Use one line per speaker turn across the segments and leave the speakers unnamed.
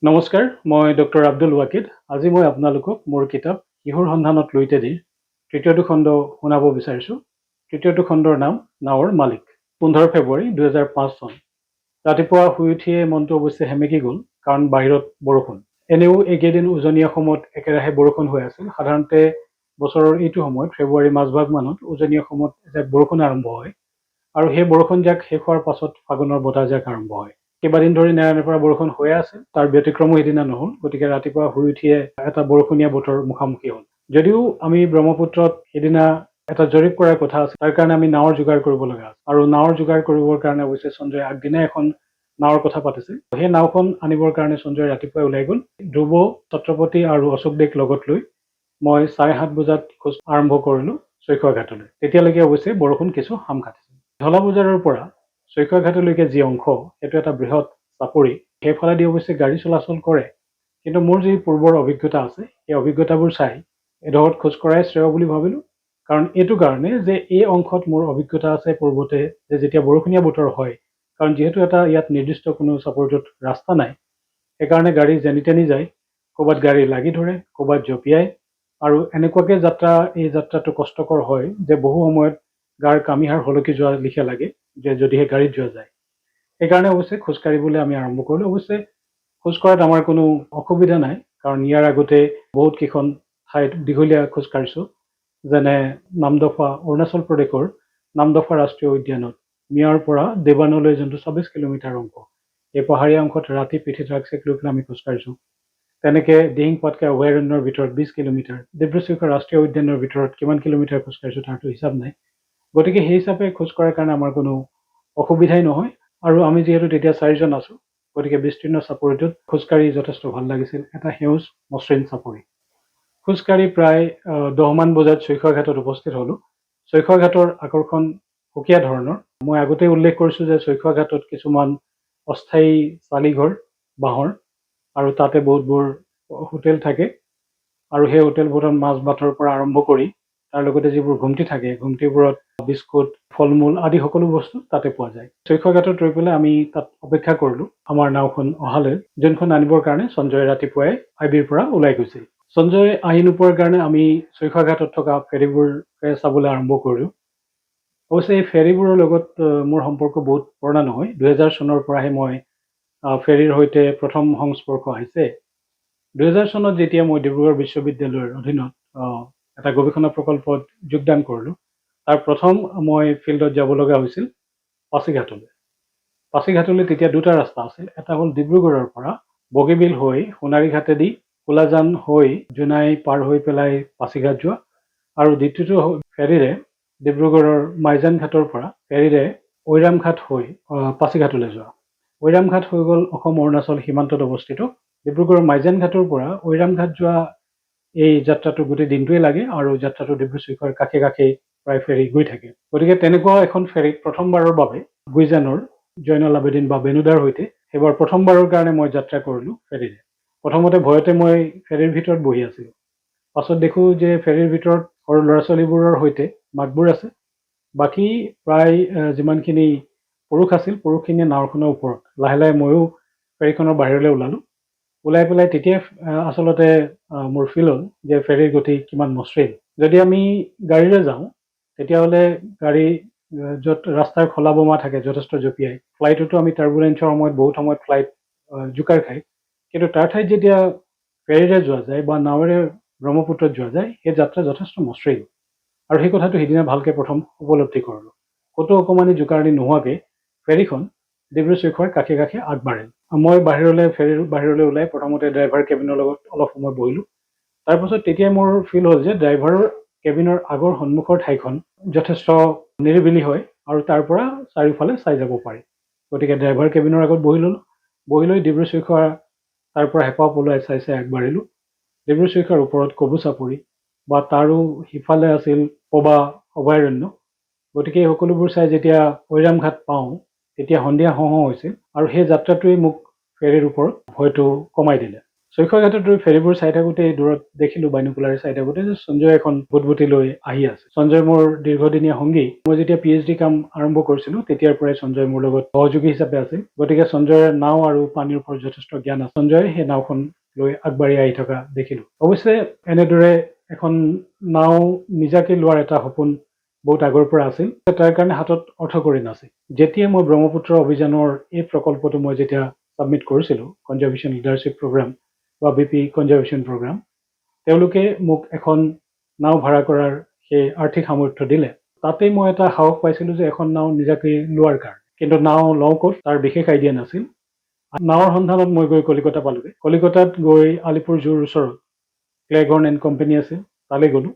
নমস্কাৰ, মই ডক্টৰ আব্দুল ৱাকিদ। আজি মই আপোনালোকক মোৰ কিতাপ শিশুৰ সন্ধানত লুইতেদিৰ তৃতীয়টো খণ্ড শুনাব বিচাৰিছোঁ। তৃতীয়টো খণ্ডৰ নাম নাৱৰ মালিক। 15 ফেব্ৰুৱাৰী 2005 চন। ৰাতিপুৱা শুই উঠিয়ে মনটো অৱশ্যে সেমেকি গ'ল, কাৰণ বাহিৰত বৰষুণ। এনেও এইকেইদিন উজনি অসমত একেৰাহে বৰষুণ হৈ আছিল। সাধাৰণতে বছৰৰ এইটো সময়ত, ফেব্ৰুৱাৰী মাজভাগ মানত উজনি অসমত এজাক বৰষুণ আৰম্ভ হয় আৰু সেই বৰষুণজাক শেষ হোৱাৰ পাছত ফাগুনৰ বতাহজাক আৰম্ভ হয়। কেইবাদিন ধৰি নেৰানেপেৰা বৰষুণ হৈয়ে আছিল, তাৰ ব্যতিক্ৰমো সেইদিনা নহ'ল। গতিকে ৰাতিপুৱা শুই উঠিয়ে এটা বৰষুণীয়া বতৰ মুখামুখি হ'ল। যদিও আমি ব্ৰহ্মপুত্ৰত সেইদিনা এটা জৰীপ কৰাৰ কথা আছিল, তাৰ কাৰণে আমি নাৱৰ যোগাৰ কৰিব লগা আছিল আৰু নাৱৰ যোগাৰ কৰিবৰ কাৰণে অৱশ্যে সঞ্জয় আগদিনাই এখন নাৱৰ কথা পাতিছিল। সেই নাওখন আনিবৰ কাৰণে সঞ্জয় ৰাতিপুৱাই ওলাই গ'ল। ধ্ৰুৱ, ছত্ৰপতি আৰু অশোক দেক লগত লৈ মই 7:30 বজাত খোজ আৰম্ভ কৰিলোঁ চৈখোৱা ঘাটলৈ। তেতিয়ালৈকে অৱশ্যে বৰষুণ কিছু শাম কাটিছিল। ধলা বজাৰৰ পৰা চৈখোৱা ঘাটলৈকে যি অংশ, সেইটো এটা বৃহৎ চাপৰি। সেইফালেদি অৱশ্যে গাড়ী চলাচল কৰে, কিন্তু মোৰ যি পূৰ্বৰ অভিজ্ঞতা আছে, সেই অভিজ্ঞতাবোৰ চাই এডোখৰত খোজ কঢ়াই শ্ৰেয় বুলি ভাবিলোঁ। কাৰণ এইটো কাৰণে যে এই অংশত মোৰ অভিজ্ঞতা আছে পূৰ্বতে যে যেতিয়া বৰষুণীয়া বতৰ হয়, কাৰণ যিহেতু এটা ইয়াত নিৰ্দিষ্ট কোনো চাপৰিটোত ৰাস্তা নাই, সেইকাৰণে গাড়ী যেনি তেনি যায়, ক'ৰবাত গাড়ী লাগি ধৰে, ক'ৰবাত জঁপিয়াই আৰু এনেকুৱাকৈ যাত্ৰা, এই যাত্ৰাটো কষ্টকৰ হয় যে বহু সময়ত গাৰ কামিহাড় সলকি যোৱা লেখীয়া লাগে যে যদিহে গাড়ীত যোৱা যায়। সেইকাৰণে অৱশ্যে খোজকাঢ়িবলৈ আমি আৰম্ভ কৰিলোঁ। অৱশ্যে খোজ কঢ়াত আমাৰ কোনো অসুবিধা নাই, কাৰণ ইয়াৰ আগতে বহুত কেইখন ঠাইত দীঘলীয়া খোজ কাঢ়িছোঁ। যেনে নামদফা, অৰুণাচল প্ৰদেশৰ নামদফা ৰাষ্ট্ৰীয় উদ্যানত মিয়াৰ পৰা দেৱানলৈ যোনটো 26 কিলোমিটাৰ অংশ, এই পাহাৰীয়া অংশত ৰাতি পিঠিত ৰাকচেক লৈ পেলাই আমি খোজকাঢ়িছোঁ। তেনেকে দিহিং পাটকাই অভয়াৰণ্যৰ ভিতৰত 20 কিলোমিটাৰ, ডিব্ৰু চৈখোৱা ৰাষ্ট্ৰীয় উদ্যানৰ ভিতৰত কিমান কিলোমিটাৰ খোজকাঢ়িছোঁ তাৰতো হিচাপ নাই। গতিকে সেই হিচাপে খোজ কঢ়াৰ কাৰণে আমাৰ কোনো অসুবিধাই নহয় আৰু আমি যিহেতু তেতিয়া চাৰিজন আছোঁ, গতিকে বিস্তীৰ্ণ চাপৰিটোত খোজকাঢ়ি যথেষ্ট ভাল লাগিছিল। এটা সেউজ মসৃণ চাপৰি। খোজকাঢ়ি প্ৰায় 10মান বজাত চৈখোৱা ঘাটত উপস্থিত হ'লোঁ। চৈখোৱা ঘাটৰ আকৰ্ষণ সুকীয়া ধৰণৰ। মই আগতেই উল্লেখ কৰিছোঁ যে চৈখোৱা ঘাটত কিছুমান অস্থায়ী চালিঘৰ বাঁহৰ আৰু তাতে বহুতবোৰ হোটেল থাকে আৰু সেই হোটেলবোৰত মাছ ভাতৰ পৰা আৰম্ভ কৰি তাৰ লগতে যিবোৰ ঘুমটি থাকে, ঘুমটিবোৰত বিস্কুট, ফল মূল আদি সকলো বস্তু তাতে পোৱা যায়। চৈখোৱা ঘাটত ৰৈ পেলাই আমি তাত অপেক্ষা কৰিলোঁ আমাৰ নাওখন অহালৈ, যোনখন আনিবৰ কাৰণে সঞ্জয় ৰাতিপুৱাই আই বিৰ পৰা ওলাই গৈছিল। সঞ্জয় আহি নোপোৱাৰ কাৰণে আমি চৈখোৱা ঘাটত থকা ফেৰীবোৰ চাবলৈ আৰম্ভ কৰিলোঁ। অৱশ্যে এই ফেৰীবোৰৰ লগত মোৰ সম্পৰ্ক বহুত পুৰণা নহয়। 2000 চনৰ পৰাহে মই ফেৰীৰ সৈতে প্ৰথম সংস্পৰ্শ আহিছে। 2000 চনত যেতিয়া মই ডিব্ৰুগড় বিশ্ববিদ্যালয়ৰ অধীনত এটা গৱেষণা প্ৰকল্পত যোগদান কৰিলোঁ, তাৰ প্ৰথম মই ফিল্ডত যাব লগা হৈছিল পাছিঘাটলৈ। পাছিঘাটলৈ তেতিয়া দুটা ৰাস্তা আছিল। এটা হ'ল ডিব্ৰুগড়ৰ পৰা বগীবিল হৈ সোণাৰী ঘাটেদি কোলাজান হৈ জোনাই পাৰ হৈ পেলাই পাছিঘাট যোৱা আৰু দ্বিতীয়টো হ'ল ফেৰীৰে ডিব্ৰুগড়ৰ মাইজান ঘাটৰ পৰা ফেৰীৰে ঐৰামঘাট হৈ পাছিঘাটলৈ যোৱা। ঐৰামঘাট হৈ গ'ল অসম অৰুণাচল সীমান্তত অৱস্থিত। ডিব্ৰুগড়ৰ মাইজান ঘাটৰ পৰা ঐৰামঘাট যোৱা এই যাত্ৰাটো গোটেই দিনটোৱে লাগে আৰু যাত্ৰাটো ডিব্ৰু চৈখোৱাৰ কাষে কাষে প্ৰায় ফেৰী গৈ থাকে। গতিকে তেনেকুৱা এখন ফেৰীত প্ৰথমবাৰৰ বাবে গুইজানৰ জয়নাল আবেদিন বা বেনুদাৰ সৈতে সেইবাৰ প্ৰথমবাৰৰ কাৰণে মই যাত্ৰা কৰিলোঁ ফেৰীৰে। প্ৰথমতে ভয়তে মই ফেৰীৰ ভিতৰত বহি আছিলোঁ। পাছত দেখোঁ যে ফেৰীৰ ভিতৰত সৰু ল'ৰা ছোৱালীবোৰৰ সৈতে মাকবোৰ আছে, বাকী প্ৰায় যিমানখিনি পুৰুষ আছিল, পুৰুষখিনিয়ে নাওখনৰ ওপৰত। লাহে লাহে ময়ো ফেৰীখনৰ বাহিৰলৈ ওলালোঁ। ওলাই পেলাই তেতিয়া আচলতে মোৰ ফিল হ'ল যে ফেৰীৰ গতি কিমান মসৃণ। যদি আমি গাড়ীৰে যাওঁ, তেতিয়াহ'লে গাড়ী য'ত ৰাস্তাৰ খলা বমা থাকে, যথেষ্ট জঁপিয়াই। ফ্লাইটতো আমি টাৰ্বুলেঞ্চৰ সময়ত বহুত সময়ত ফ্লাইট জোকাৰ খায়। কিন্তু তাৰ ঠাইত যেতিয়া ফেৰীৰে যোৱা যায় বা নাৱেৰে ব্ৰহ্মপুত্ৰত যোৱা যায়, সেই যাত্ৰা যথেষ্ট মসৃণ আৰু সেই কথাটো সিদিনা ভালকৈ প্ৰথম উপলব্ধি কৰিলোঁ। ক'তো অকণমানি জোকাৰণি নোহোৱাকৈ ফেৰীখন ডিব্ৰু চৈখোৱাৰ কাষে কাষে আগবাঢ়িল। মই বাহিৰলৈ, ফেৰীৰ বাহিৰলৈ ওলাই প্ৰথমতে ড্ৰাইভাৰ কেবিনৰ লগত অলপ সময় বহিলোঁ। তাৰপাছত তেতিয়াই মোৰ ফিল হ'ল যে ড্ৰাইভাৰৰ কেবিনৰ আগৰ সন্মুখৰ ঠাইখন যথেষ্ট নিৰিবিলি হয় আৰু তাৰ পৰা চাৰিওফালে চাই যাব পাৰি। গতিকে ড্ৰাইভাৰ কেবিনৰ আগত বহি ল'লোঁ। বহি লৈ ডিব্ৰু চৈখোৱা তাৰ পৰা হেঁপাহ পলুৱাই চাই চাই আগবাঢ়িলোঁ। ডিব্ৰু চৈখোৱাৰ ওপৰত কবু চাপৰি বা তাৰো সিফালে আছিল পবা অভয়াৰণ্য। গতিকে এই সকলোবোৰ চাই যেতিয়া ঐৰামঘাট পাওঁ, তেতিয়া সন্ধিয়া হওঁ হওঁ হৈছিল আৰু সেই যাত্ৰাটোৱেই মোক ফেৰীৰ ওপৰত ভয়টো কমাই দিলে। ছৈখোৱা ঘাটত ৰৈ ফেৰীবোৰ চাই থাকোঁতে দূৰত দেখিলোঁ, বাইনোকুলাৰে চাই থাকোঁতে যে সঞ্জয় এখন বুটবুটি লৈ আহি আছে। সঞ্জয় মোৰ দীৰ্ঘদিনীয়া সংগী। মই যেতিয়া পিএইচডি কাম আৰম্ভ কৰিছিলোঁ, তেতিয়াৰ পৰাই সঞ্জয় মোৰ লগত সহযোগী হিচাপে আছিল। গতিকে সঞ্জয়ৰ নাও আৰু পানীৰ ওপৰত যথেষ্ট জ্ঞান আছে। সঞ্জয়ে সেই নাওখন লৈ আগবাঢ়ি আহি থকা দেখিলোঁ। অৱশ্যে এনেদৰে এখন নাও নিজাকে লোৱাৰ এটা সপোন বহুত আগৰ পৰা আছিল। তাৰ কাৰণে হাতত অৰ্থকৰি নাছিল। যেতিয়া মই ব্ৰহ্মপুত্ৰ অভিযানৰ এই প্ৰকল্পটো মই যেতিয়া ছাবমিট কৰিছিলোঁ, কনজাৰ্ভেশ্যন লিডাৰশ্বিপ প্ৰগ্ৰাম বা বিপি কনজাৰ্ভেশ্যন প্ৰগ্ৰাম, তেওঁলোকে মোক এখন নাও ভাড়া কৰাৰ সেই আৰ্থিক সামৰ্থ্য দিলে। তাতেই মই এটা সাহস পাইছিলোঁ যে এখন নাও নিজাকৈ লোৱাৰ কাৰণে। কিন্তু নাও লওঁ ক'ত, তাৰ বিশেষ আইডিয়া নাছিল। নাৱৰ সন্ধানত মই গৈ কলিকতা পালোগৈ। কলিকতাত গৈ আলিপুৰ জুৰ ওচৰত ক্লেগৰ্ন এণ্ড কোম্পানী আছিল, তালৈ গ'লোঁ।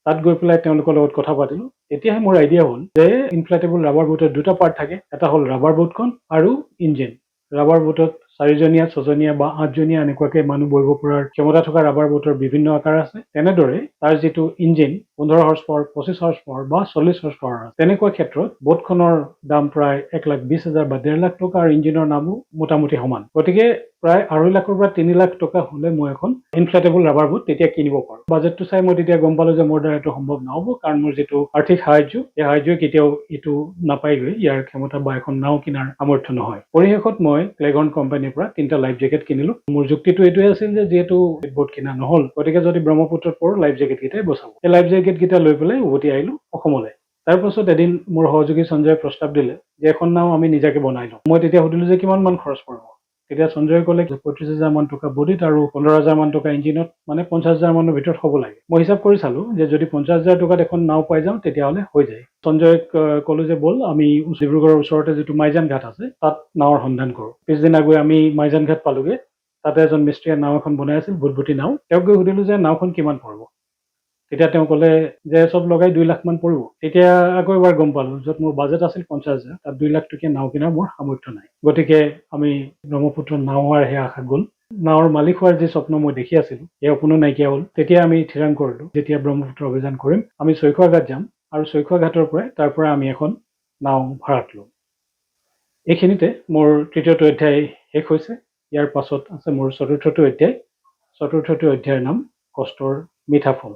তাত গৈ পেলাই তেওঁলোকৰ লগত কথা পাতিলোঁ। তেতিয়াহে মোৰ আইডিয়া হ'ল যে ইনফ্লেটেবল ৰাবাৰ বোটত দুটা পাৰ্ট থাকে। এটা হ'ল ৰাবাৰ বোটখন আৰু ইঞ্জিন। ৰাবাৰ বোটত চাৰিজনীয়া, ছজনীয়া বা আঠজনীয়া এনেকুৱাকৈ মানুহ বহিব পৰাৰ ক্ষমতা থকা ৰাবাৰ বোটৰ বিভিন্ন আকাৰ আছে। তেনেদৰে তাৰ যিটো engine, 15 horse power, 25 horse power বা 40 হৰ্চ পাৱাৰ আছে। তেনেকুৱা ক্ষেত্ৰত বোটখনৰ দাম প্ৰায় 1,20,000 বা 1.5 লাখ টকা আৰু ইঞ্জিনৰ দামো মোটামুটি সমান। গতিকে প্ৰায় 2.5 লাখৰ পৰা 3 লাখ টকা হ'লে মই এখন ইনফ্লেটেবল ৰাবাৰ বোট তেতিয়া কিনিব পাৰোঁ। বাজেটটো চাই মই তেতিয়া গম পালোঁ যে মোৰ দ্বাৰা এইটো সম্ভৱ নহ'ব, কাৰণ মোৰ যিটো আৰ্থিক সাহাৰ্য, এই সাহাৰ্যই কেতিয়াও এইটো নাপায়গৈ, ইয়াৰ ক্ষমতা বা এখন নাও কিনাৰ সামৰ্থ্য নহয়। পৰিশেষত মই ক্লেগৰ্ন কোম্পানীৰ পৰা তিনিটা লাইফ জেকেট কিনিলোঁ। মোৰ যুক্তিটো এইটোৱে আছিল যে যিহেতু বোট কিনা নহ'ল, গতিকে যদি ব্ৰহ্মপুত্ৰত পৰোঁ, লাইফ জেকেটকেইটাই বচাব। সেই লাইফ জেকেটকেইটা লৈ পেলাই উভতি আহিলোঁ অসমলৈ। তাৰপাছত এদিন মোৰ সহযোগী সঞ্জয়ে প্ৰস্তাৱ দিলে যে এখন নাও আমি নিজাকে বনাই লওঁ। মই তেতিয়া সুধিলোঁ যে কিমান মান খৰচ পৰিব? তেতিয়া সঞ্জয়ে ক'লে যে 35 হাজাৰ মান টকা বডিত আৰু 15 হাজাৰ মান টকা ইঞ্জিনত, মানে 50 হাজাৰ মানৰ ভিতৰত হ'ব লাগে। মই হিচাপ কৰি চালোঁ যে যদি 50 হাজাৰ টকাত এখন নাও পাই যাওঁ, তেতিয়াহ'লে হৈ যায়। সঞ্জয়ক ক'লো যে ব'ল, আমি ডিব্ৰুগড়ৰ ওচৰতে যিটো মাইজান ঘাট আছে, তাত নাৱৰ সন্ধান কৰোঁ। পিছদিনা গৈ আমি মাইজান ঘাট পালোগৈ। তাতে এজন মিস্ত্ৰীয়ে নাও এখন বনাই আছিল, বুটবুটি নাও। তেওঁক গৈ সুধিলোঁ যে নাওখন কিমান পৰিব? তেতিয়া তেওঁ ক'লে যে চব লগাই 2 লাখ মান পৰিব। তেতিয়া আকৌ এবাৰ গম পালোঁ, য'ত মোৰ বাজেট আছিল 50 হাজাৰ, তাত 2 লাখ টকীয়া নাও কিনাৰ মোৰ সামৰ্থ্য নাই। গতিকে আমি ব্ৰহ্মপুত্ৰত নাও হোৱাৰ সেই আশা গ'ল। নাৱৰ মালিক হোৱাৰ যি স্বপ্ন মই দেখি আছিলোঁ, সেই সপোনো নাইকিয়া হ'ল। তেতিয়া আমি থিৰাং কৰিলোঁ, যেতিয়া ব্ৰহ্মপুত্ৰ অভিযান কৰিম, আমি ছৈখোৱা ঘাট যাম আৰু ছৈখোৱা ঘাটৰ পৰাই তাৰ পৰা আমি এখন নাও ভাড়াত ল'ম। এইখিনিতে মোৰ তৃতীয়টো অধ্যায় শেষ হৈছে। ইয়াৰ পাছত আছে মোৰ চতুৰ্থটো অধ্যায়। চতুৰ্থটো অধ্যায়ৰ নাম কষ্টৰ মিঠা ফল।